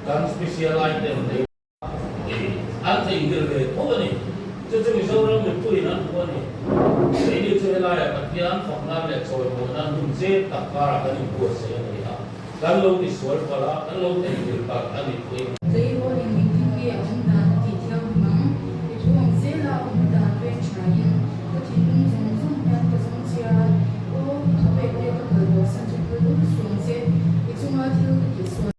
Kan special item nei an theihnghilh ve tho a ni. Chu chu Mizoram mipuiin an hmu a ni. Keini chu helaiah Pathian fak nan leh chawimawi nan hun zep tak karah kan inbuatsaih a ni a. Kan lo tisual palh a, kan lo theihnghilh palh a ni pawhin. Tleirawl in engtin nge a awm dan a tih thianghlim ang? I thu ang zela a awm dan veng thain ka thinlung zawng zawng hian ka zawng che a, aw, i thupek te ka kal bosan chu phal lul suh ang che, i chunga thil ka tihsual.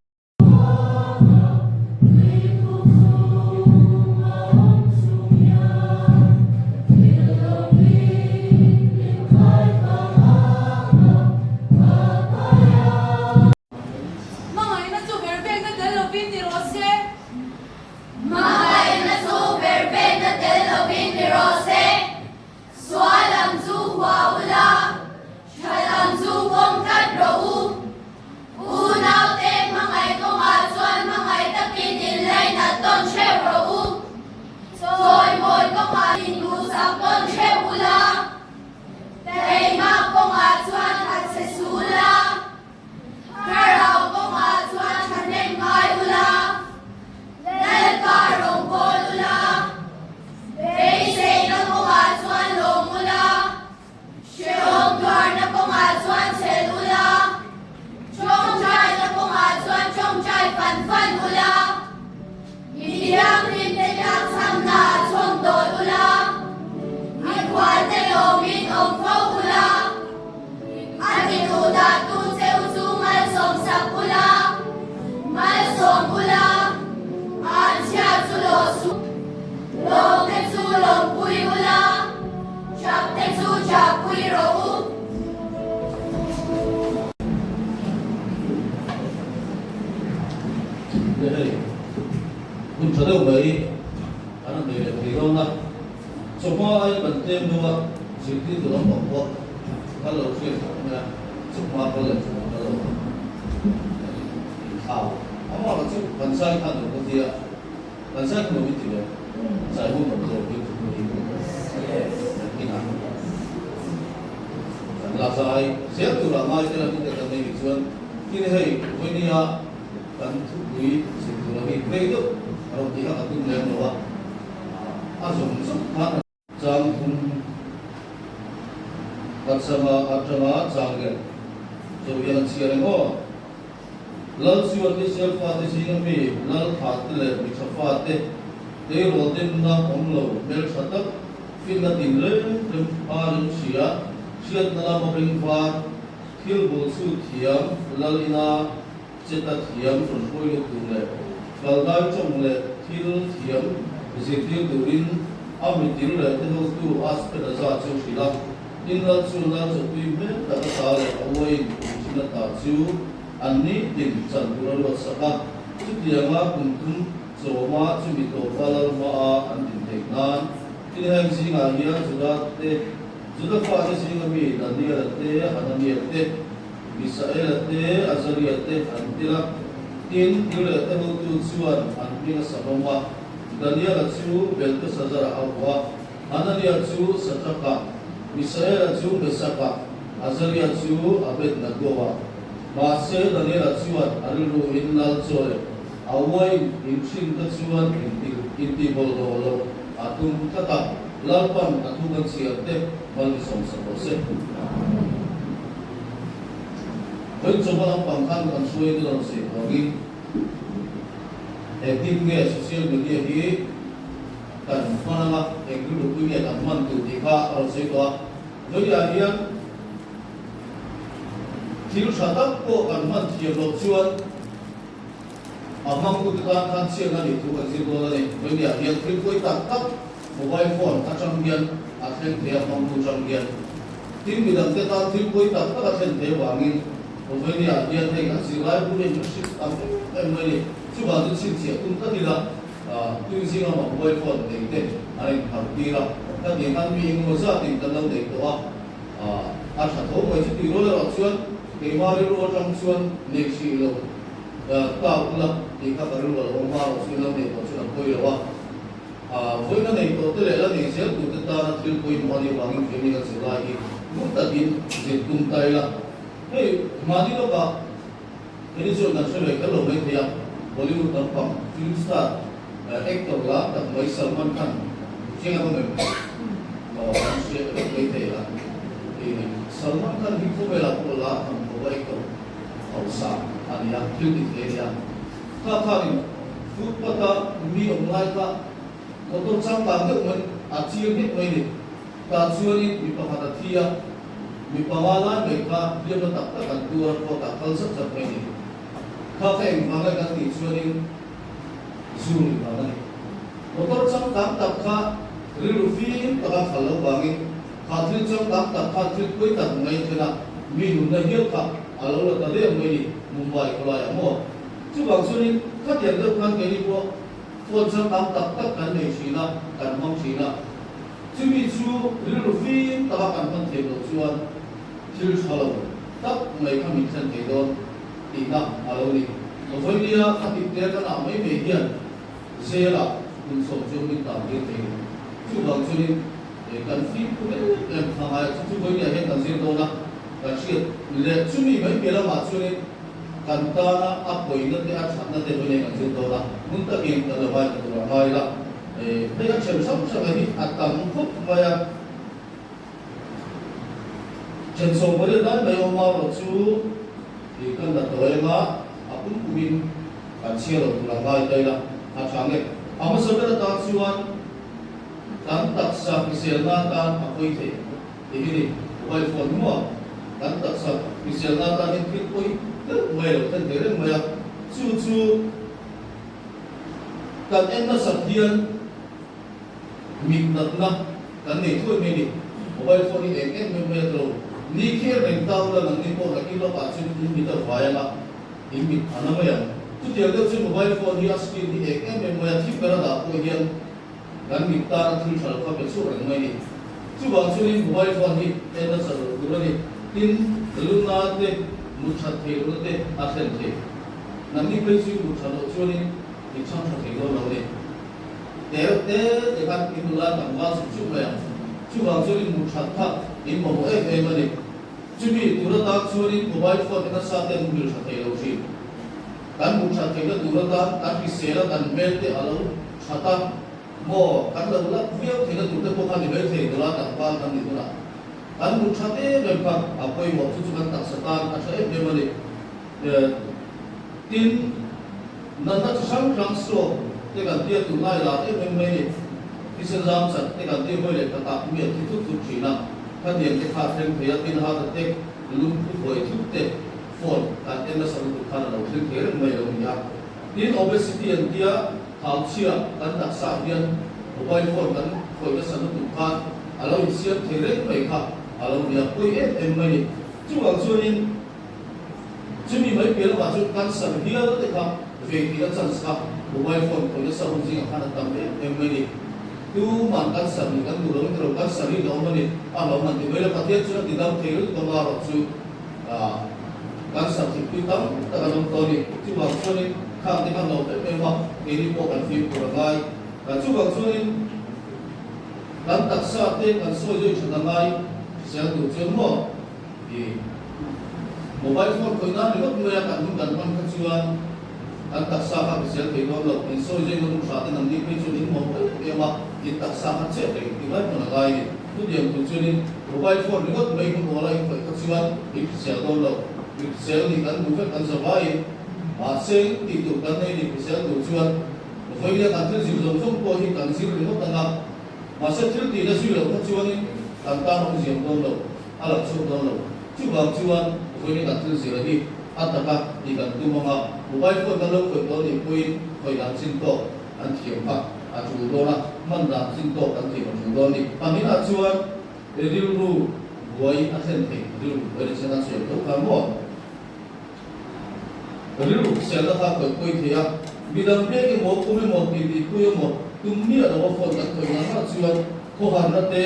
Hmangaihna chu vervekna tel lovin ni rawh se. Hmangaihna chu vervekna tel lovin ni rawh se. Sual lam chu hua ula, tha lam chu pawm tlat rawh u. Unaute hmangaih kawngah chuan hmangaih takin inlainat tawn hreuh rawh u. Chawimawi kawngah induhsak tawn hreuh ula, Theihmak kawngah chuan khat che sul a. Thlarau kawngah chuan thahnem ngai ula, Lalpa rawn kawl ula, beiseina kawngah chuan lawm ula, hrehawm tuarna kawngah chuan chhel ula, tawngtaina kawngah chuan tawngtai fan fan ula, mi thianghlimte tlakchhamna ah chhawm dawn ula, mikhualte lawmin awm fo ula. A ti duh dah tu cheu chu malsawm sak ula, malsawm ula, an chhia chu lawh suh, lawmte chu lawmpui ula, chakte chu chahpui rawh u. Hei hei, hun tha deuh mai an rawn nei leh thei dawn a. Chawhma aiin kan tlem deuh a, zirtirtu lampang pawh kan lo hriat khawp mai a, chawhma kal leh chawhma kal lo kha kan inthlau. Amah lah chu kan zai khan lo ka tia, kan zai khan lo min ti ve, zai hun awm zawk hi thu hi kan inah kan la zai zel turah ngai te la hming te kan nei nih chuan tin hei vawinia kan thupui zirtur ang hi rei deuh a rawn tih kha ka tum lem lo a. A zawng zawng khan a chang thum Patsanga atanga chang leh zo hian an chhiar eng aw. Lal chuan Israel fate zinga mi lal thahte leh mi tha fate tleirawl demna awm lo hmeltha tak finna tin reng reng a rem hria hriatna lama bengvar thil bul chhut thiam lal ina Cheta thiam rawn hruai lut tur leh kaldai tawng leh thil thiam zirtir turin a mitil leh te hotu Aspenaza chu hrilh a. Tin lal chu lal chawtui hmel tak a ta leh a uaiin kum thin a ta chu an nitin chan tur a ruat sak a. Chutianga kum thum chawma chumi tawpa lal hmaa an din theih nan tin heng zingah hian Juda te Juda fate zinga mi Daniela te Hanania te Misaela te, Azaria te an tel a, tin, Israel te hotu chuan an hming a sa hlawm a. Daniela chu Beltesazara a vuah a, Hanania chu Sadraka, Misaela chu Mesaka, Azaria chu Abednagoa. Mahse, Daniela chuan a rilruin lal chaw leh a uain inhrin te chuan intihbawlhlawh loh a tum tlat a, Lalpan a thu kan chhiar te mal mi sawmsak rawh se. Vawiin chawhma lampang khan kan hruai te rawn sawi vangin engtin nge social media hi kan hman anga eng rilru pui nge kan hman tur tih kha a rawn sawi tawh a. Vawiinah hian thil tha tak pawh kan hman thiam loh chuan a hmangtute tan khan chhiatna nih thu kan zir dawn a ni. Vawiinah hian thil pawi tak tak mobile phone atang hian a thleng thei a, hmangtu tang hian. Tin, midangte tan thil pawi tak tak a thlen thei avangin Vawiinah hian hei kan zirlai bul in ka hrilh tam em em mai a ni. Chuvang chu chhinchhiah tum tlat ila, tui zinga mah mobile phone nei te an inpharh tir a, ka tih khan mi engemaw zatin kan lo nei tawh a, a tha tho mai. Chutih rual erawh chuan keimah rilru atang chuan nei hrih lo ta ula tih kha ka rilru a lo awm hma erawh chu in lo nei tawh chuan a pawi lo a. Vawiin a nei tawh te leh la nei zel tur te tana thil pawimawh a nih avangin Fiami kan zir lai hi ngun takin zir tum ta ila. Hei, mahni lawkah Kei chuan kan hre ve kher lo mai thei a, Bollywood lampang film star, actor lar tak mai Salman Khan chiang a awm em? Aw kan hre vek mai thei a. Salman Khan hi khawvelah pawh lar tham tho a actor hausa a ni a, thil ti thei a ni a. Kha khanin footpath-a mi awm lai kha motor changkang deuh mai a chiang nghet mai a ni. Tah chuanin mi pakhat a thi a, mi panga lai mai kha hliamna tak tak an tuar a, court ah kal zat zat mai a ni. Kha kha engvang nge kan tih chuanin zu nih vang a ni. Motor changkang tak kha rilru fim taka khalh lo vangin kha thil changkang tak khan thil pawi tak mai thlen a, mi nunna hial kha a lo la ta der mai a ni Mumbai khawlaiah maw. Chuvang chuanin khatiang deuh khan keini pawh phone changkang tak tak kan nei thin a, kan hmang thin a. Chumi chu rilru fim taka kan hman theih loh chuan thil tha lo tak mai kha min thlen thei dawn tihna a lo ni. Vawinia a tihte kan ah mai mai hian zelah kum sawm chu min tan tir thei ni. Chuvang chuanin kan fimkhur em em kha ngai a, chu chu vawinia hian kan zir dawn a, kan hriat leh chumi mai piah lamah chuanin kan tana a pawina te a thatna te vawinia kan zir dawn a, hmun takin kan lo ngaithla tur a ngai la. Hei a then hrang hrang hi a tam khawp mai a, then sawm pariat lai mai awm erawh chu ih kan la tawi anga a pum pumin kan chhiar lo tur a ngai ta ila a tha nge. A hmasa ber atan chuan kan taksa hriselna atan a pawi thei tih hi ni, mobile phone hi maw kan taksa hriselna atan hian thil pawi deuh mai a lo thlen thei reng mai a, chu chu. Kan en nasat hian mit natna kan nei thuai mai a ni. Mobile phone hi eng em em mai a tlo. Ni kher reng ta ula nangni pawh nakin lawkah chuan in mit a vai anga in mit a na mai ang. Chutiang deuh chuan mobile phone hi a screen hi eng em em mai a thim ber a dah pawh hian kan mit tan a thil tha lo kha pe chhuak reng mai a ni. Chuvang chuanin mobile phone hi en nasat loh tur a ni. Tin, luna te, mut that thei lohna te a thlen thei. Nangni phei chu mut tha loh chuanin in chhang tha thei dawn lo a ni. Te reuh te te khan in nula tlangval chuk chuk mai ang. Chuvang chuanin mut that kha in mamawh em em a ni. Chumi tur atan chuanin mobile phone te nasa te an muhil tha thei lo thin. Kan mut that theihna tur atan kan hrisel a kan hmel te a lo that a maw kan lo lak viau theihna tur te pawh kha ni mai thei nula tlangval kan nih hunah kan mut that em em kha a pawimawh chu chu kan taksa tan a tha em em a ni. Tin, natna chi hrang hrang stroke te kan tia tur lai lar em em mai ni. Thisen zam chat te kan tia hawi leh khatah mi a thi thut thut thin a, khatiang te kha a thleng thei a, tin heart attack, lungphu hawi thut te phone kan en nasa lutuk khan a lo thleng thei reng mai lo ni a. Tin, obesity an tia thau chhia kan taksa ah hian mobile phone kan khawih nasa lutuk khan a lo insiam thei reng mai kha a lo ni a, pawi em em mai ni. Chuvang chuanin. Chumi mai piah lamah chuan cancer hial te kha vei tihna chance kha mobile phone khawih nasa hun zingah khan a tam em em mai ni. Tuman cancer nih kan duh lo in tilo cancer hi hlauhawm a ni, a hlauhawm an ti mai lo. Pathian chuan a ti dam thei lutuk anga erawh chu cancer thihpui tam tak an awm tawh a ni. Chuvang chuanin khang te kha hlauhawm em em a, keini pawh kan fimkhur a ngai. Chuvang chuanin kan taksa te kan sawi zui that a ngai hrisel tur chuan maw? I mobile phone khawih nan ringawt mai a kan hun kan hman kha chuan kan taksa kha hrisel thei dawn lo. In sawi zui na hun hra te nangni phei chuan in mawm em em a, in taksa kha chet reng ti mai hmun a ngai a ni. Chutiang tur chuanin mobile phone ringawt mai hun awl a in khawih kha chuan in hrisel dawn lo. Mi hrisel nih kan duh vek kan za vaiin mahse in tih tur kan nei ni hrisel tur chuan vawiin a kan thil zir zawng zawng pawh hi kan zir ringawt ang a, mahse thil tihna zui loh kha chuanin kan tan awmziam dawn lo. A lang chhuak dawn lo. Chuvang chuan vawiin kan thil zir hi a taka tih kan tum ang a, mobile phone kan lo khawih tawh nih pawhin khawih dan chin tawk an thiam kha a tul dawn a, hman dan chin tawk kan thiam a tul dawn a ni. Pahnihah chuan rilru buai a thlen thei, rilru buai ni chen a chhiar tho kha maw? Rilru hriselna kha khawih pawi thei a, midang pek emaw, kum emaw, titi pui emaw, tum miah lo a phone kan khawih ngar ngar chuan khawharna te,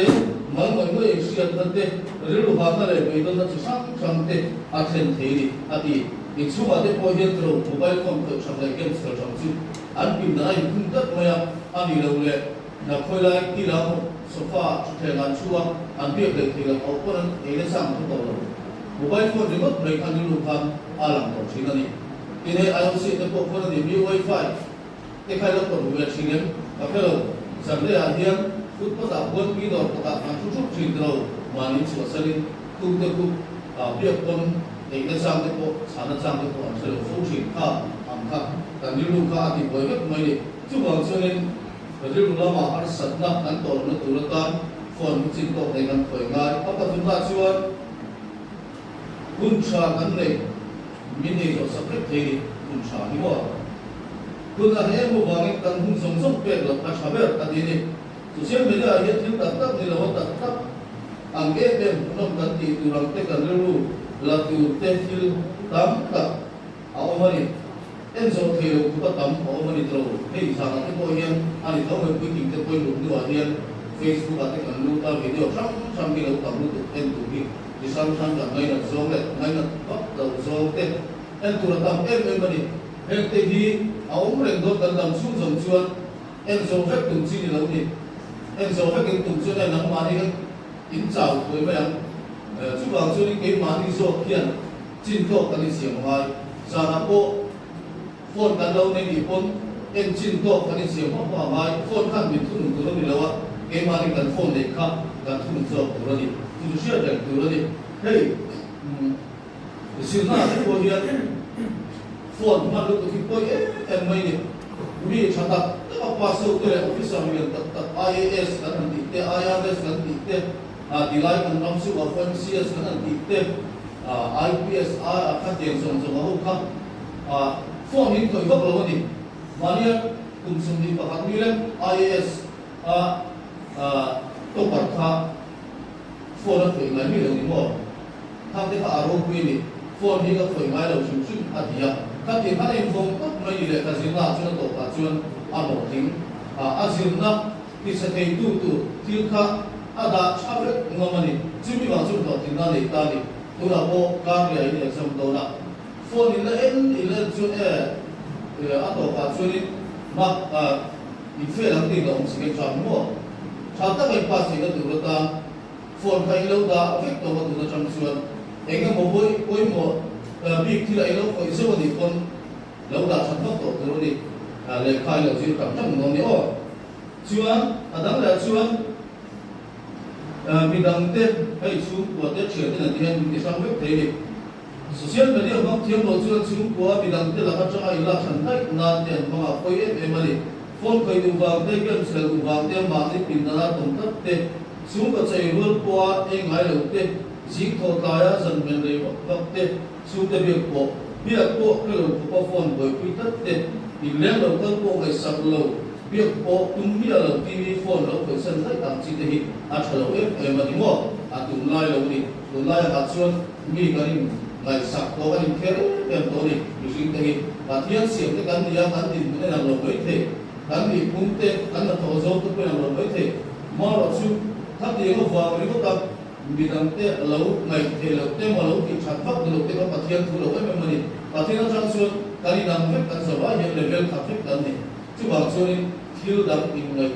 mal ngawih ngawih inhriatna te, rilru harna leh beidawnna chi hrang hrang te a thlen thei ni, a ti. Inchhungah te pawh hian tlo mobile phone khawih hrang leh games khel hrang chu an pindan a inkhung tlat mai a, a ni lo leh hna khawi lai kila maw sofa thutthleng an chhu a, an biak leh thei lo, auh pawn an ei nasa ang kha tawh lo. Mobile phone ringawt mai khan rilru khan a lang tawh thin a ni. Tin hei IOC te pawh khawn a ni, mi wifi te kha ilo pawh ve thin em? Ka hre lo, zanleh ah hian footpath ah khuan mi dawr kawtah kan thu thup thin tilo, mahni chhuahsanin tung te khu biak pawn eihna chang te pawh chhahna chang te pawh an hre lo fo thin kha ang kha kan rilru kha a ti buai vek mai ni. Chuvang chuanin rilru lamah harsatna kan tawh lohna tur atan phone hi chin tawk nei kan khawi ngai. A pathumna chuan hun tha kan neih min ei zawh sak vek thei ni, hun tha hi maw? Hun a hle emaw vangin kan hun zawng zawng pek loh a tha ber a ti ni. Social media ah hian thil tak tak ni lo a tak tak ang em em hmuhnawm kan tih tur ang te kan rilru la tur te thil tam tak a awm a ni. En zawh thei lo khup a tam a awm a ni tawh lo. Hei zanah te pawh hian a ni tho mai puitling te pawhin mut hnuah hian Facebook ah te kan lut a, video hrang hrang hi lo tam lutuk en tur hi chi hrang hrang kan ngainat zawng leh ngainat vak lo zawng te en tur a tam em em a ni. Heng te hi a awm reng dawn kan dam chhung zawng chuan en zawh vek tum chi ni lo ni. En zawh vek in tum chuan e nangmahni kha in chau thuai mai ang. Chuvang chuanin keimahni zawk hian Chin tawk kan insiam a ngai. Zanah pawh phone kan lo nei nih pawn en chin tawk kan insiam hmap hmap a ngai. Phone khan min thunun tur a ni lo a, keimahni kan phone neih kha kan thunun zawk tur a ni. Chu chu hriat reng tur a ni. Hei zirnaah te pawh hian phone hman lutuk hi pawi em em mai ni. Mi tha tak tak a pass ho te leh officer lian tak tak IAS kan han tih te, IRS kan tih te, Tilai kan ram chu FMCS kan han tih te, IPS a kha tiang zawng zawng a ho kha phone in khawih vak lo a ni. Mahnia kum 21 mi lek IAS a topper kha phone a khawih ngai mi lo ni maw? Khang te kha a ropui a ni. Phone hi ka khawih ngai lo hrim hrim a ti a. Khatiang khan a invawng tawp mai ni leh ka zirna ah chuan a tawpah chuan a hlawhtling a zirna Tisa theitu tur thil kha a dah tha vek ngam a ni. Chumi vang chu hlawhtlinna a nei ta a ni. Tunah pawh kar ria in exam dawn a, phone in la en in la en chuan e a tawpah chuanin mak in fail ang tih la awm si nge tha maw? Tha taka in pass theihna tur atan phone kha in lo dah vek tawh a tun atang chuan eng emaw pawimawh bik thil a in lo khawih zeuh a nih pawn lo dah that vak tawh tur a ni. Lehkha in lo zir tam tam dawn ni aw. Chuan a dang leh chuan midangte hei chhungkua te thian te hian min ti hrang vek thei a ni. Social media hmang thiam lo chuan chhungkua midangte lak atanga in lak hran daih nan te an hmang a pawi em em a ni. Phone khawih duh vang te, game chhel duh vang te, mahni pindana tawm tlat te, chhungkaw chei rual pawha ei ngai lo te, zing thawh tlaia zan men rei vak vak te, chhungte biak pawh biak pawh hre lo khawpa phone buaipui tlat te, inleng lo kal pawh ngaihsak lo, biak pawh tum miah lo TV phone lo khawihsan daih ang chi te hi a tha lo em em a ni maw? A tunlai lo a ni. Tunlai ah chuan mi kan in ngaihsak tawh kan inkher em em tawh a ni. Mihring te hi Pathian siam te kan ni a, kan dinhmun en ang lo mai thei, kan nihphung te, kan hnathawh zawng te pawh en ang lo mai thei. Marawh chu khatiang avang ringawt a Midangte lo ngaih theih loh te emaw lo tih that vak duh loh te kha Pathian thu lo em em a ni. Pathian atang chuan kan inang vek, kan zavai hian level khat vek kan ni. Chuvang chuanin thil dang inngaih,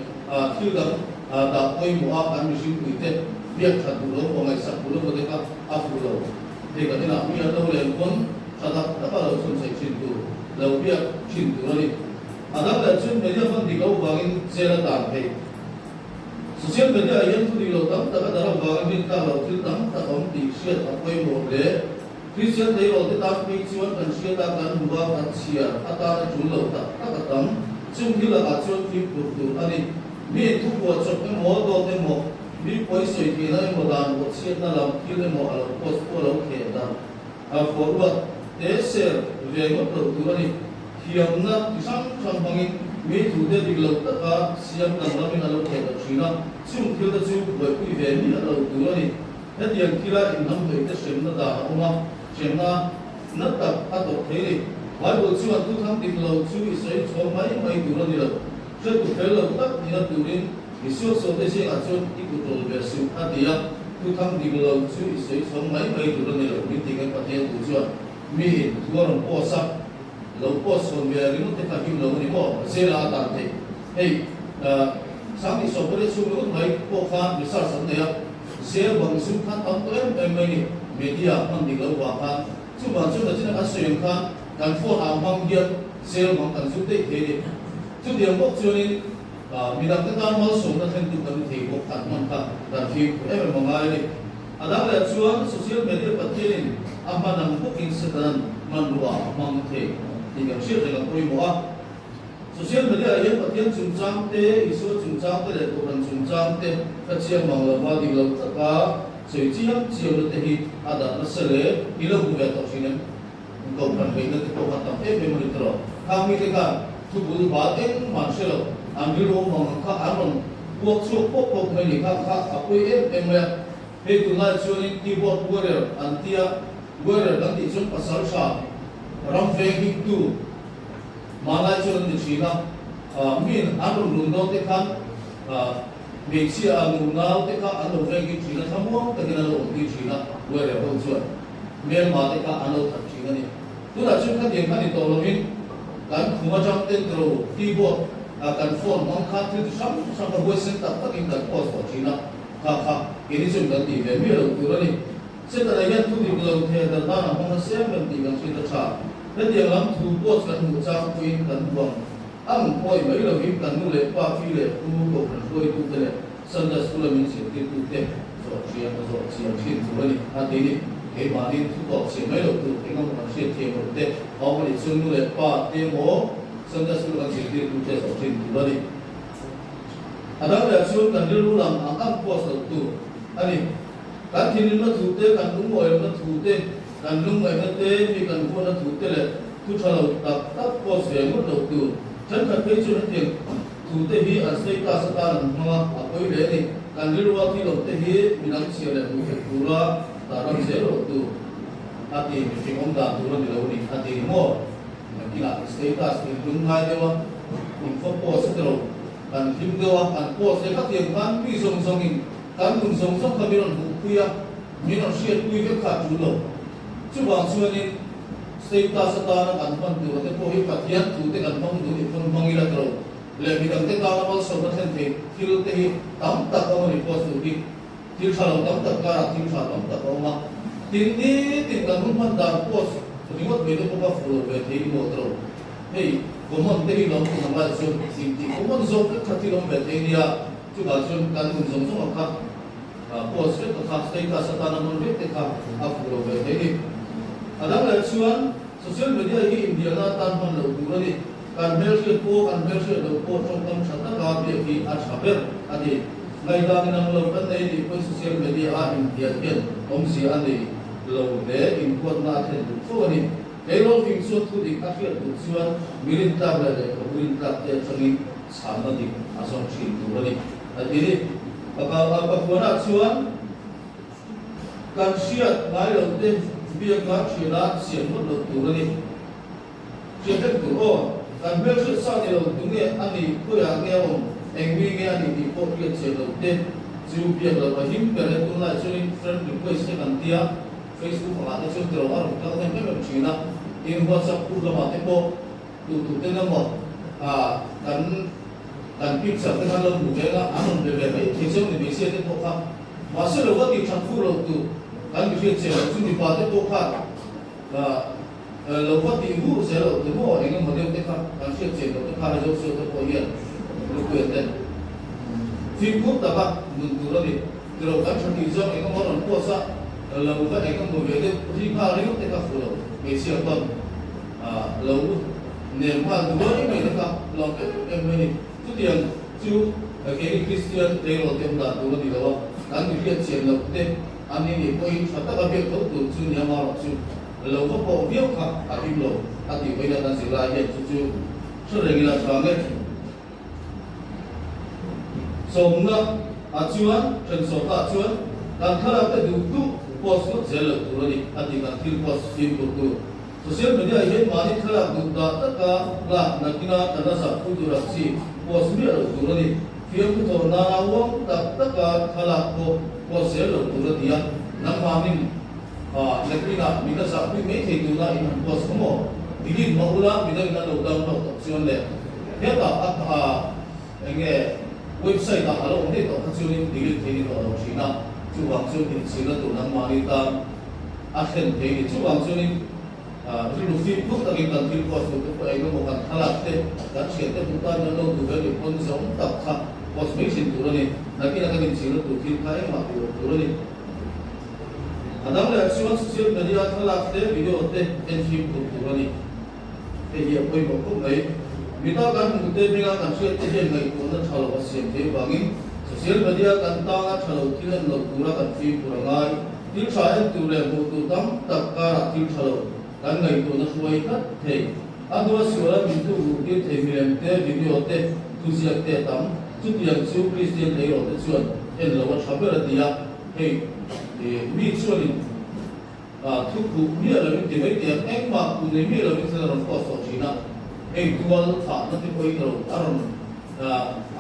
thil dang dah pawimawh a kan mihring puite biak that duh lo emaw ngaihsak duh lo emaw te kha a fuh lo. Hei kan inah mi an lo len pawn tha tak taka lo chhun chheih thin tur, lo biak thin tur a ni. A dang leh chuan media hman dik loh vangin jail a tan theih. Social media ah hian thu dik lo tam tak a dar avangin rin tlak loh thil tam tak a awm tih hriat a pawimawh hle. Kristian tleirawl te tan phei chuan kan hriat a, kan hmu a, kan chhiar atana tul lo tak tak a tam. Chung hi lakah chuan fimkhur tur a ni. Mi thupua chawp emaw, dawt emaw, mi pawi sawi theihna emaw dan bawhchhiatna lam thil emaw a lo post pawh a lo theh darh a forward te share ve ngawt loh tur a ni. Thiamna chi hrang hrang hmangin mi thute dik lo taka siam danglamin a lo theh loh thin a, chung thil te chu buaipui ve miah lo tur a ni. Hetiang thila inhnamhnawih te hremna dan a awm a, hremna na tak a tawrh thei ni. Bible chuan thuthang dik lo chu i sawi chhawm mai mai tur a ni lo. Hretu fel lo tak nina turin i suaksuahte zingah chuan i kut rawl ve suh a ti a, thuthang dik lo chu i sawi chhawm mai mai tur a ni lo min ti nge Pathian thu chuan mi in thu a rawn post a. Lo post chhawn ve ringawt te kha him lo a ni maw? Zela a tan theih. Hei Sangti Sawpawleh chhung ringawt mai pawh khan research an nei a, zel bang zum khan tam tawh em em mai ni, media hman dik lo vang khan. Chuvang chuan nachina kan sawi ang khan. Kan phone ang hmang hian zel mang kan zut daih thei a ni. Chutiang bawk chuanin midangte tan malsawmna thlentu kan ni thei bawk kan hman kha kan fimkhur em em a ngai a ni. A dang leh chuan social media Pathianin a hman ang bawkin Setanan hmanrua a hmang thei tih kan hriat reng a pawimawh a. Social media ah hian Pathian chungchang te, Isua chungchang te leh Kohhran chungchang te ka chiang mang lova dik lo taka sawi chiam chiamna te hi a darh nasa hle. I lo hmu ve tawh thin em? Kohhran beihna te pawh kha tam em em a ni tawh lo. Khang mite khan thubul bal engmah an hre lo. An rilru mang ang kha an rawn puak chhuak pawp pawp mai ni kha kha a pawi em em mai a. Hei tunlai chuanin keyboard warrior an tia, warrior kan tih chuan pasal tha, ram veng himtu, Hmanlai chuan an ti thin a, miin an rawn run dawn te khan hmeichhia a nu nau te kha an lo vengin thin a, thlamuang takin an lo awm tir thin a, Warrior ho chuan hmelma te kha an lo that thin a ni. Tunah chuan khatiang kha ni tawh lovin kan khum atang ten tro keyboard kan phone hmang khan thil ti hrang hrang kha huaisen tak takin kan post tawh thin a, kha kha keini chuan kan tih ve miah lo tur a ni. Setana hian thu dik lo theh dan dan a hmang nasa em em tih kan hriat a tha. Hetiang lam thu post kan hmuh chang pawhin kan huam ang pawi mai lovin kan nu leh pa pi leh pu kohhran hruaitute leh Sunday School a min zirtirtute zawh chian a zawh chian thin tur a ni a ti ni. Keimahni thu tawp chhiah mai loh tur eng emaw kan hriat thiam loh te a awm a nih chuan nu leh pa te emaw Sunday School a kan zirtirtute zawh thin tur a ni. A dang leh chuan kan rilru lam ang ang post loh tur a ni. Kan thinrimna thu te, kan lungawilohna thu te, kan lungngaihna te, mi kan huatna thu te leh thu tha lo tak tak post ve ngawt loh tur. Thenkhat phei chuan hetiang thu te hi an status atan an hmang a, a pawi hle a ni. Kan rilrua thi loh te hi midang chhia leh hmuh theih tura tarlan zel loh tur a ti. Mihring awm dan tur a ni lo a ni a ti ni maw? Nakinah status in lungngai deuh a, info post a ti lo. Kan hlim deuh a, kan post leh khatiang khan mi zawng zawngin Kan nun zawng zawng kha min rawn hmuhpui a, min rawn hriatpui vek kha a tul lo. Chuvang chuanin status atana kan hman tur te pawh hi Pathian thu te kan hmang duh nih pawn hmang ila tilo leh midangte tana malsawmna thlen thei thil te hi tam tak a awm a ni post tur hi. Thil tha lo tam tak karah thil tha tam tak a awm a. Tin nitin kan hun hman dan post ringawt mai te pawh kha fuh lo ve thei i maw tilo. Hei common te hi lawm tum ang lai chuan thingtih common zawk vek kha thil awm ve thei nia. Chutah chuan kan nun zawng zawng ang kha post vek kha status atana hman vek te kha a fuh lo ve thei ni. A dang leh chuan social media hi inbiakna atan hman loh tur a ni. Kan hmelhriat pawh kan hmelhriat loh pawh tawngkam tha taka biak hi a tha ber a ni. Ngaihdan inang lo kan nei nih pawhin social media a inbiak hian awmzia a nei lo hle, inhuatna a thlen duh fo a ni. Tleirawl fing chuan thu dik a hriat duh chuan mi rintlak leh lehkhabu rintlak te atangin chhanna dik a zawng thin tur a ni, a ti ni. Pakhuanah chuan kan hriat ngai loh te biaka thiana siam ngawt loh tur a ni. Hriat vek tur aw, kan hmelhriat sa ni lo tunge a nih, khawiah nge a awm, eng mi nge a nih tih pawh hriat chian loh te chu biak loh a him ber e. Tunlai chuanin friend request te kan tia. Facebook angah te chuan tiraw a rawn kal hnem em em thin a, tin WhatsApp group lamah te pawh tu tu ten emaw kan kan picture te khan lo hmu veng a, an rawn be ve mai thei cheu ni hmeichhia te pawh kha. Mahse lo va tih that fur lo tu kan mi hriat chian loh chu mipa te pawh khan lo va tih vur zel loh tu maw eng emaw deuh te kha kan hriat chian loh te kha Mizo siau te pawh hian lukuia ten fimkhur taka nun tur a ni. Tiraw kan tha tih zawng eng emaw rawn post a, lo va eng emaw ve deuh ri nghal ringawt te kha fuh lo, hmeichhia pawn lo nem nghal duai mai te kha lawm em em mai ni. Chutiang chu keini Kristian tleirawl te awm dan tur a ni lo a, kan mi hriat chian loh te an ni nih pawhin tha taka biak tho tur chu nia marawh chu lo va pawh viau kha a him lo a tih pawhin a kan zirlai hian chu chu hre reng ila tha nge. Sawmna ah chuan ṭhensawta chuan kan thlalak te duh duh post ngawt zel loh tur a ni a ti kan thil post fimkhur tu. Social media hian mahni thlalak duh dah taka lak nakina kan la zah pui tur ang chi post miah loh tur a ni. Fiamthu thawh nana uang tak taka thlalak pawh post zel loh tur a ti a, nangmahnin nakina min la zah pui mai thei tuna in han post kha maw? Delete mah ula midangin an lo download tawh chuan le. Hetah a a eng nge website ah a lo awm daih tawh kha chuanin delete thei ni tawh lo thin a, chuvang chuan inchhirna tur nangmahni tan a thlen thei ni. Chuvang chuanin. Rilru fimkhur takin kan thil post duh te pawh eng emaw kan thlalak te, kan thian te hmuh tan kan lo duh ve nih pawn zawng tak kha post mai thin tur a ni. Nakina kan inchhirna tur thil kha engmah tih loh tur a ni. A dang leh chuan social media thlalak te, video te en fimkhur tur a ni. Hei hi a pawimawh khawp mai. Mita kan hmuh te hminga kan hriat te hian ngaihtuahna tha lo a siam thei vangin social media kan tana tha lo thil en loh tura kan fimkhur a ngai. Thil tha en tur leh hmuh tur tam tak karah thil tha lo kan ngaihtuahna hruai tlat thei. A hnua suala min tluk luh tir thei milem te, video te, thuziak te a tam. Chutiang chu Kristian tleirawl te chuan en lo a tha ber a ti a, hei mi chuanin thu khuh miah lovin ti mai teh ang, engmah khuh nei miah lovin thil a rawn post tawh thin a, hei tual thahna te pawhin a rawn a rawn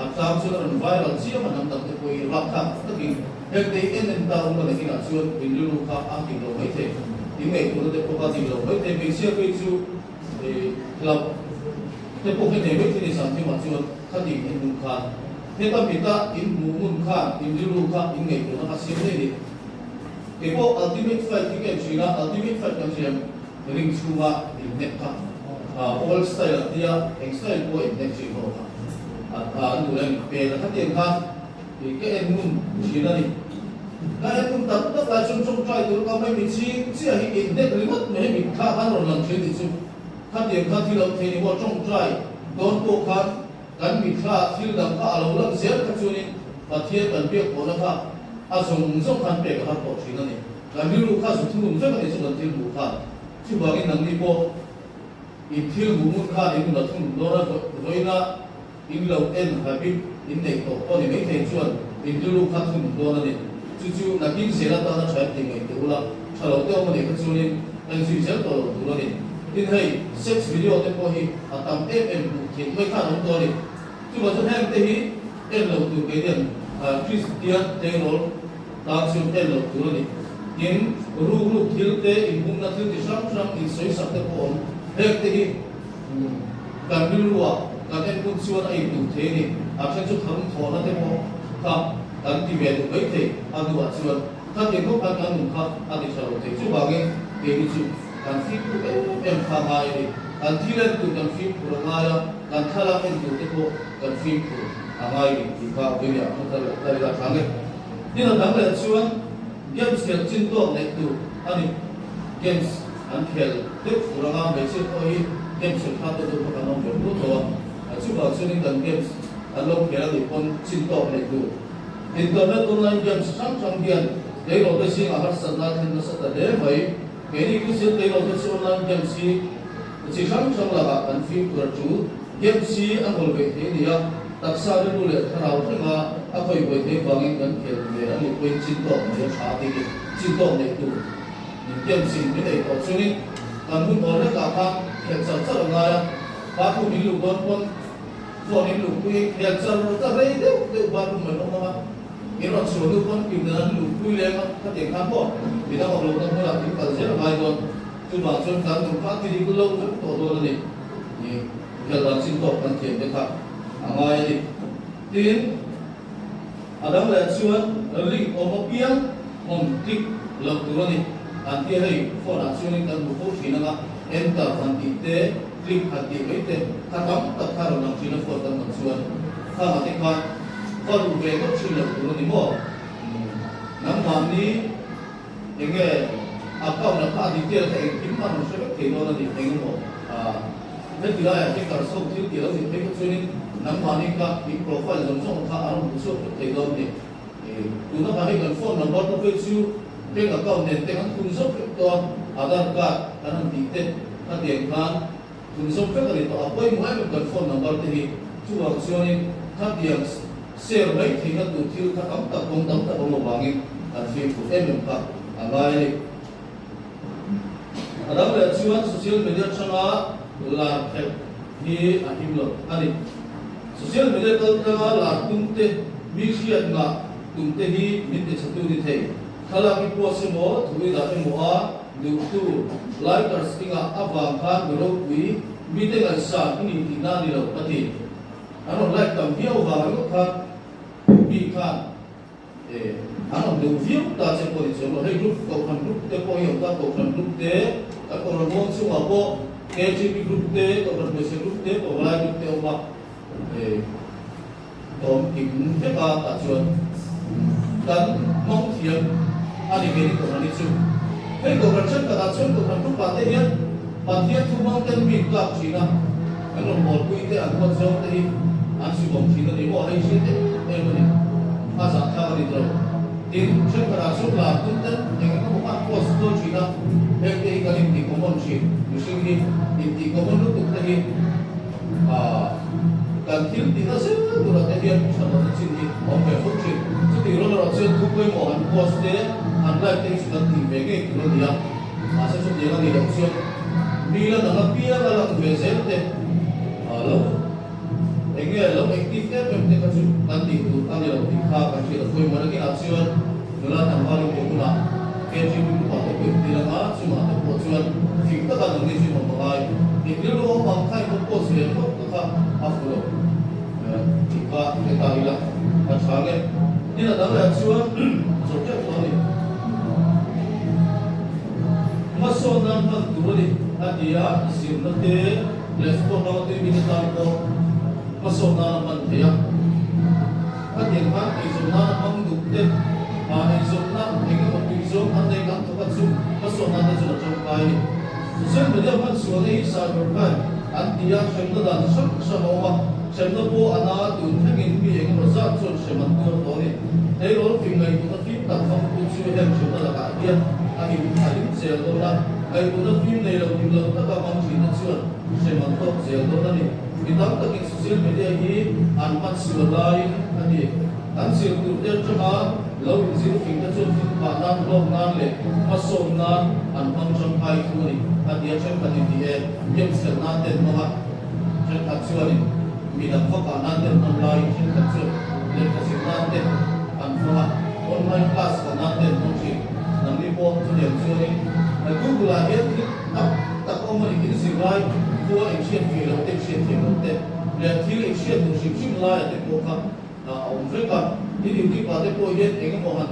A tlang chuan a rawn viral chiam a, hnam dang te pawhin rapthlak tak takin hengte hi en en ta ula nakinah chuan in rilru kha a dik lo maithei, in ngaihtuahna te pawh kha a dik lo maithei, hmeichhia phei chu hlauh te pawh hi nei maithei ni Sangthimah chuan khatin en hun khan heta mita in hmuh ngun khan in rilru kha in ngaihtuahna kha siam daih a ni. Keipawh ultimate fight hi ka en thin a, ultimate fight kan hriam ring chhunga inhnek kha old style an tia, eng style pawh inhnek thin ho kha an duh em pen a khatiang khan ka en ngun thin a ni. Ka en ngun tak tak lai chuan tawngtai tur ka mai mi chhing chiah hi inhnek ringawt mai hi mit thla khan rawn lang thin tih chu khatiang kha thil a awm thei ni maw tawngtai dawn pawh khan Kan mithla thil dang kha a lo lang zel kha chuanin Pathian kan biak pawhna kha a zawng zawng khan pek a har tawh thin a ni. Kan rilru kha zu thunun vek a ni chu kan thil hmuh khan. Chuvangin nangni pawh in thil hmuh ngun khan in nula thunun dawn a, vawiina in lo en habit in neih tawh pawh ni maithei chuan in rilru kha thunun dawn a ni. Chu chu nakin zel atana tha em tih ngaihtuah ula, tha lo te awm a nih kha chuanin en zui zel tawh lo tur a ni. Tin hei sex video te pawh hi a tam em em hmuh theih mai khan awm tawh a ni. Chuvang chuan heng te hi en lo tur kei hian Kristian tleirawl tan chuan en lo tur a ni. Tin ruk ruk thil te inhumna thil ti hrang hrang insawisak te pawh awm. Heng te hi kan rilruah kan en hun chuan a intuh thei a ni. A then chu tharum thawhna te pawh kha kan ti ve duh mai thei a hnuah chuan khatiang khawp khan kan nun kha a ti tha lo thei. Chuvangin keini chu Kan fimkhur em em kha a ngai a ni. Kan thil en tur kan fimkhur a ngai a, kan thlalak en tur te pawh kan fimkhur a ngai ni tih kha William a thar leh ta ila thang e. Tin a dang leh chuan games khelh chin tawk neih tur a ni. Games an khel deuh fur anga hmeichhia pawh hi games hrel kha deuh deuh kha kan awm ve fur tho a. Chuvang chuanin kan games an lo khel a nih pawn chin tawk neih tur. Internet online games hrang hrang hian tleirawl te zingah harsatna a thlen nasa ta hle mai. Keini Kristian tleirawl te chu online games hi chi hrang hrang lakah kan fimkhur a tul. Games hi a ngawl veih thei a ni a, taksa rilru leh thlarau thlenga a khawih buai thei vangin kan khel ve a nih pawhin chin tawk nei a tha a ti. Chin tawk neih tur games in min ei tawh chungin kan hun awl hlekah khan khelh char char a ngai a, bathroom in luh dawn pawn phone in luhpui khel char char rei deuh deuh bathroom an awm ang a. In rawn chhuah hnu pawn kim dan an luhpui leng a, khatiang khan maw midang awm lohna hmunah in kal zel a ngai dawn. Chuvang chuan kan nun kha a ti dik lo vek tawh dawn a ni. Ni, khel dan chin tawk kan thiam te kha a ngai a ni. Tin, a dang leh chuan link awm apiang hawn click loh tur a ni. An tia hei phone ah chuanin kan hmu fo thin anga enter han tih te, click han tih mai te kha tam tak kha rawn lang thin a phone kan hman chuan khangah te khan Va luh ve ngawt thin loh tur a ni maw? Nangmahni eng nge account ah kha a detail kha engkim a rawn hre vek thei dawn a ni eng emaw heti laiah hackers ho thil tih lo nih phei kha chuanin nangmahni kha in profile zawng zawng kha a rawn hmu chhuak vek thei dawn a ni. Tuna kha hei kan phone number te phei chu bank account nen te kan thun zawk vek tawh a, Aadhaar card kan han tih te khatiang khan Tun zawk vek a ni tawh, a pawimawh em em kan phone number te hi. Chuvang chuanin khatiang share mai theihna tur thil kha tam tak kawng tam tak awm avangin kan fimkhur em em kha a ngai a ni. A dang leh chuan social media atanga lar khelh hi a him lo a ni. Social media kal tlanga lar tum te, mi hriat ngah tum te hi min tichhatu ni thei. Thlalak i post emaw, thu i dah emaw a duhtu likers i ngah avang khan mi ropui mite ngaihsan i nih tihna a ni lo a ti. An rawn like tam viau vang ringawt khan mi khan e An awm deuh viau ta che pawh ni chuang lo. Hei group, Kohhran group te pawh hi a awm ta, Kohhran group te, kan Kohhran muang chungah pawh KGP group te, Kohhran hmeichhe group te, Pavalai group te a awm a. Tawm kim vek a tah chuan kan hmang thiam a ni ve ni Kohhran hi chu. Hei Kohhran thenkhatah chuan Kohhran group ah te hian Pathian thu hmang ten mi in tlak thin a, kan rawngbawlpui te an huat zawng te hi an sukawm thin a ni maw hei hriat em em a ni. A zahthlak a ni tawh lo. Tin, thenkhatah chuan lar tum ten eng emaw khan post kual thin a, heng te hi kan intih common thin, mihring hi intih common lutuk te hi Aaa, kan thil tih nasa turah te hian tha lohna chin hi a awm ve fo thin. Chutih rual erawh chuan thu pawimawh han post te, han like te hi chu kan tih ve ngei tur a ni a. Mahse chutiang a nih loh chuan mi la dang apiang a lang ve zel te, aa lo eng nge lo active em em te kha chu kan tih tur a ni lo tih kha kan hriat a pawimawh nakinah chuan nula tlangval in tih hunah KGB upa te pawh inti lang a, chungah te pawh chuan fing taka nangni chu inawm angai. In rilru awm ang kha in lo post ve ringawt te kha a fu lo tih kha hre ta ila a tha nge. Tin a dang leh chuan zawh teuh tawh a ni. Hmasawn nan hman tur a ni a ti a, zirna te leh sport lama tui mite tan pawh hmasawn nan a hman thei a. Khatiang khan eizawn nana hmang duh te, eizawnna eng emaw tui zawng an nei kan thawk a chu hmasawn nan te chuan a tangkai a ni. Social media hman sualna hi cyber crime an ti a, hremna dan chi hrang hrang a awm a, hremna pawh a na tun thlengin mi eng emaw zat chuan hrem an tuar tawh a ni. Tleirawl fing ngaihtuahna fim tak hmangtu chu heng hremna lakah hian a him a him zel dawn a, ngaihtuahna fim nei lo dik lo taka hmang thinna chuan hrem an tawk zel dawn a ni. Mi tam takin social media hi an hman sual laiin a ti. Kan zir tur te atanga lo inzir fing te chuan thil phah nan, hlawk nan leh hmasawn nan an hmang tangkai thu a ni a ti a. Thenkhat in ti e, games khelh nan te an hmang a, thenkhat chuanin mi dang va kah nan te an hman laiin thenkhat chuan lehkha zir nan te an hmang a, online class kal nan te an hmang thin. Nangni pawh chutiang chuanin Google ah hian thil tak tak awm a ni, in zirlai khua inhriat fih loh te, inhriat thiam loh te leh thil inhriat duh hrim hrim laia te pawh kha a awm vek a. Tin, YouTube ah te pawh hian eng emaw han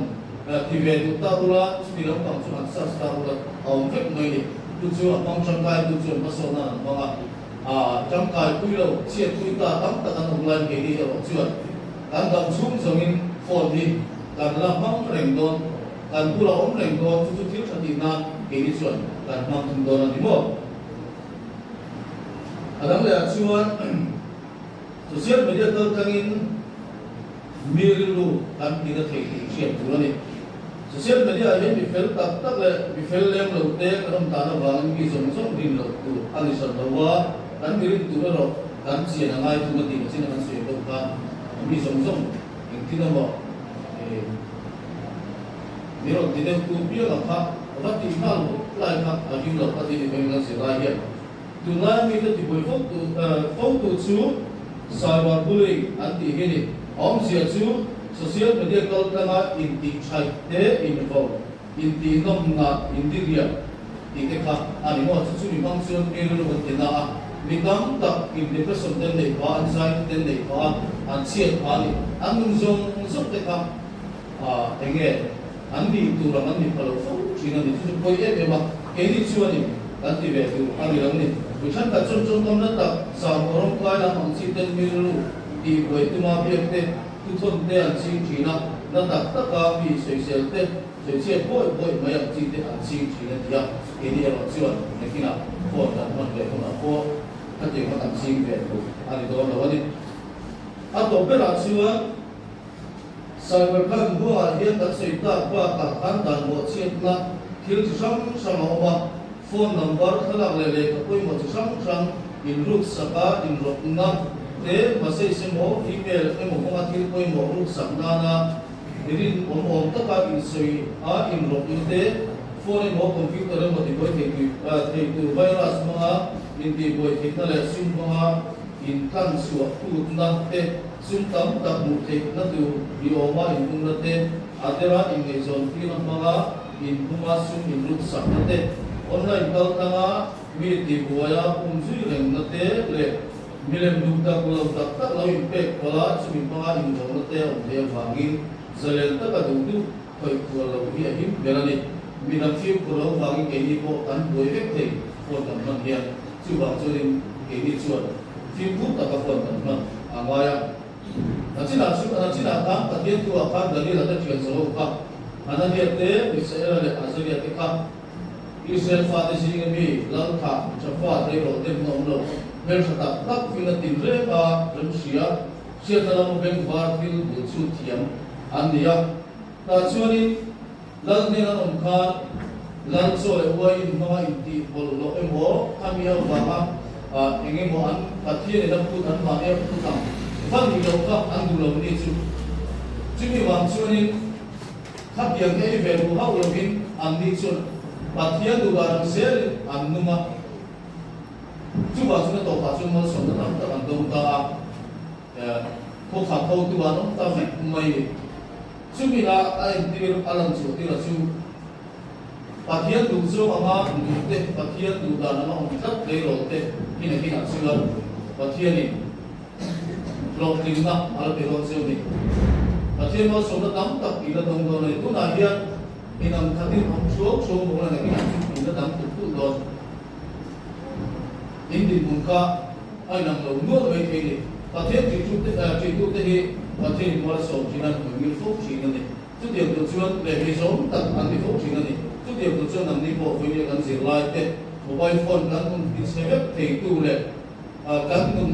ti ve duh ta ula, chumi lampang chu han search ta ula a awm vek mai ni. Chu chu a hmang tangkai tu chuan hmasawnna an hmang a, a tangkai pui lo, chhiat pui ta tam tak an awm laiin keini erawh chuan kan dam chhung zawngin phone hi kan la hmang reng dawn. Kan bula awm reng dawn chu chu thil tha tih nan keini chuan kan hmang thung dawn a ni maw? A dang leh ah chuan social media kal tlangin mi rilru kan ti na thei tih hriat tur a ni. Social media ah hian mi fel tak tak leh mi fel lem lo te kan awm tan avangin mi zawng zawng rin loh tur a ni hran lo a, kan mi rin tur erawh kan chian a ngai thung a tih chin a kan sawi bawk khan mi zawng zawng engtin emaw Mi rawn ti deuh tu pianga kha va ti nghal vut lai kha a him lo a ti ni pawhin kan zir lai hian tunlaia mite tibuai fo tu fo tu chu cyber bullying an tih hi ni. A awmzia chu social media kal tlanga intih thaih te invo, intih nawmna, indiriam tih te kha a ni maw? Chu chu mi hmang chuan mi rilru an ti na a, mi tam tak in depression te an neih phah a, anxiety te an neih phah a, an chhiat phah a ni. An nun zawng zawng te kha eng nge an nih tur ang an ni pha lo fo thin a ni. Chu chu pawi em em a, keini chuanin kan ti ve tur a ni lo ni. Mi thenkhat chuan tawngkamna tak zan aw rawngkai lam ang chi ten mi rilru tih buai tuma biak te, thuthawn te an ching thin a, na tak taka mi sawisel te, Sawichhiat buaih buaih mai ang chi te an ching thin a ti a, keini erawh chuan nakinah phone kan hman leh hunah pawh khatiang kha kan ching ve tur a ni dawn lo a ni. A tawp berah chuan cyber crime buangah hian kan sawi tak bakah khan dan bawhchhiatna thil chi hrang hrang a awm a, phone number thlalak leh lehkha pawimawh chi hrang hrang inruksak a, inrawtna te, message emaw email emaw hmanga thil pawimawh ruksak nana Mirin awm awm taka insawi a inrawkna te, phone emaw computer emaw tibuai thei tui thei tur virus hmanga intihbuai theihna leh sum hmanga intlan chhuah tutna te, sum tam tak hmuh theihna tur ni awma inbumna te, a dera inngaihzawn tirna hmanga inbuma sum inrutsakna te, online kaltlanga mi tibuaia pumzui rengna te leh Milem duh tak lo tak tak lo inpek palh a, chumi hmanga inrawhna te a awm theih avangin zalen taka duh duh Khawih kual loh hi a him ber a ni. Midang fimkhur loh vangin keini pawh kan buai vek thei phone kan hman hian. Chuvang chuanin keini chuan fimkhur taka phone kan hman a ngai a. Nachinah chu nachinah khan Pathian thuah khan Daniel-a te thian zawh ho kha Hananiah te, Misael-a leh Azaria te kha Israel fate zinga mi lal thah tha fa tleirawl demna awm lo hmeltha tak tak fina tin reng a remhria hriatna lama bengvar thil bul chhut thiam an ni a. Tah chuanin lal hnen an awm khan lal chaw leh uai in hmanga intih bawlhhlawh emaw khami avanga eng emaw an Pathianin a phut an mahni a phut ang va nih loh kha an duh lo ni chu. Chumi vang chuanin Khatiang ei ve duh hauh lovin anni chuan Pathian duh dan ang zelin an nung a. Chuvang chuan a tawpah chuan malsawmna tam tak an dawng ta a, khawkhat hotu an awm ta vek mai ni. Chumi a a entir a lan chhuah tirah chu Pathian duh zawng anga nung te, Pathian duh dan anga awm tlat tleirawl te hi nakinah chuan Pathianin Hlawhtlinna a la pe dawn cheu ni. Pathian malsawmna tam tak i la dawng dawn a ni. Tunah hian inang khatin awm thuau thuau mawng la nakinah chu in la dang tulh tulh dawn. In dinhmun kha a inang lo nual mai thei ni. Pathian ṭihtute hi Pathian in mual a sawm ṭhin a, an ngil fo ṭhin a ni. Chutiang tur chuan leh mi zawng tak an ti fo ṭhin a ni. Chutiang tur chuan nangni pawh vawinia kan zirlaite mobile phone kan hun tichhe vek theitu leh Kan nun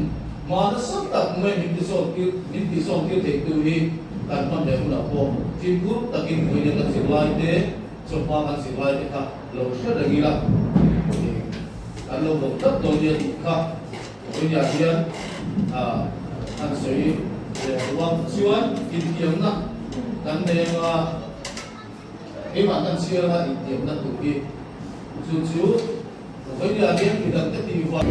hma nasa tak mai min tisawn tir min tisawn tir theih tu hi kan hman leh hunah pawh fimkhur takin vawiina kan zirlai te, chawhma kan zirlai te kha lo hre reng ila kan lo bawk tlat dawn nia tih kha vawiinah hian an sawi leh duh a. Chuan intiamna kan nei anga keimah kan chhiar anga intiamna tur hi chu chu Vawinia hian midang te tih vang.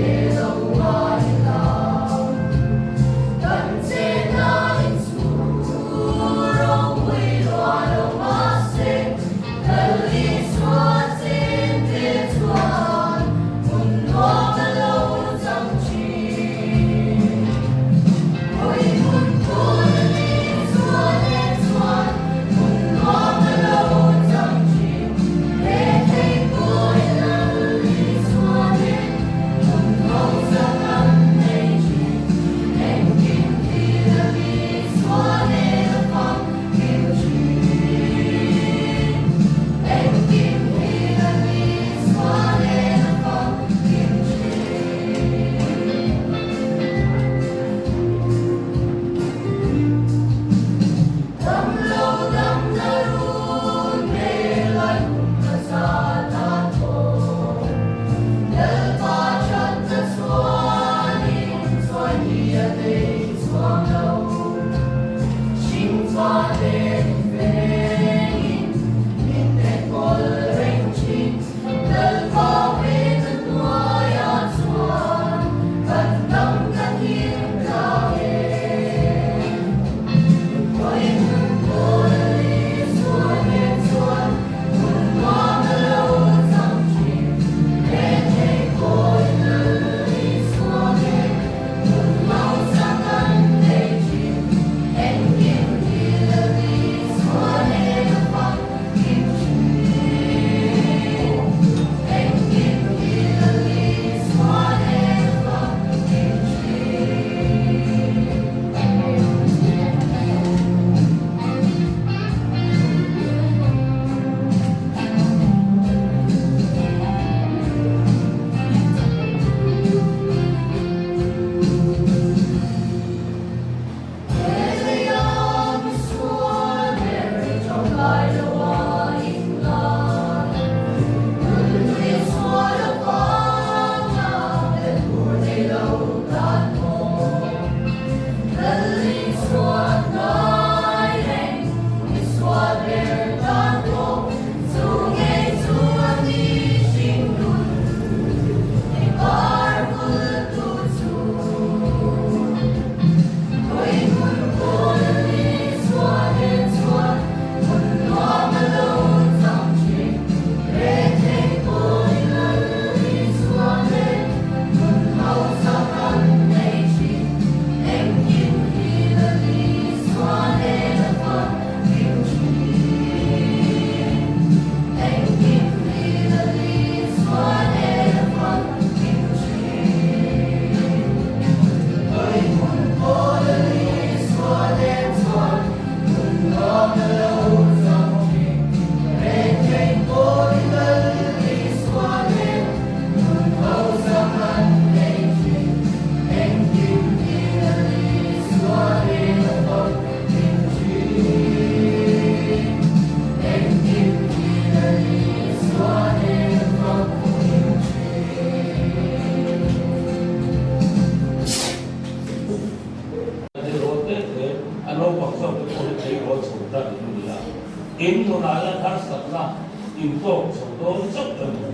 In nunah hian harsatna in tawk chho dawn chauh a ni.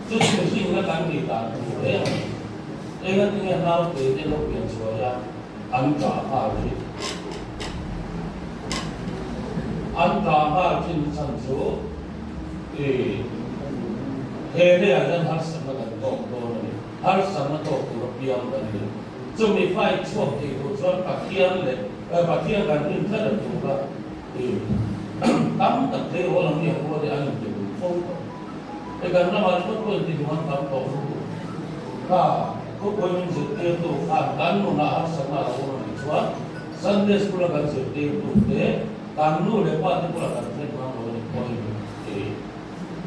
Chu chu mihringna kan nih dan tur reng a ni. Engatinge naute te lo pian chhuai a an ṭah nghal thin? An ṭah nghal thin chhan chu i he leiah hian harsatna kan tawk dawn a ni. Harsatna tawk tur a piang kan ni. Chumi fight chhuak thei tur chuan Pathian leh Pathian kan rin tlat a tur a i tam tak tleirawl ang hian rual hi an inti dun fo tawh. Hei kan ramah ringawt pawh inti dun an tam tawh lutuk. Kha khawpui min zirtirtu khan kan nunah harsatna a lo awm a nih chuan Sunday School a kan zirtirtu te kan nu leh pa te bulah kan thlen ngam lo a nih pawhin i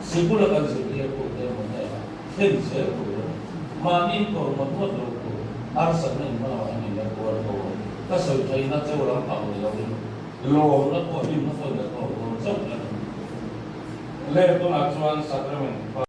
sikul a kan zirtirtu te emaw hnenah thlen zel tur a ni. Mahni inkawr ngawt ngawt lo tur harsatna inhmangaih a nih a kual ho a. Ka sawi theihna cheu lam pang ni loin lawmna pawh hlimna pawhin a tawk dawn chauh a ni. Le tunah chuan Sacrament.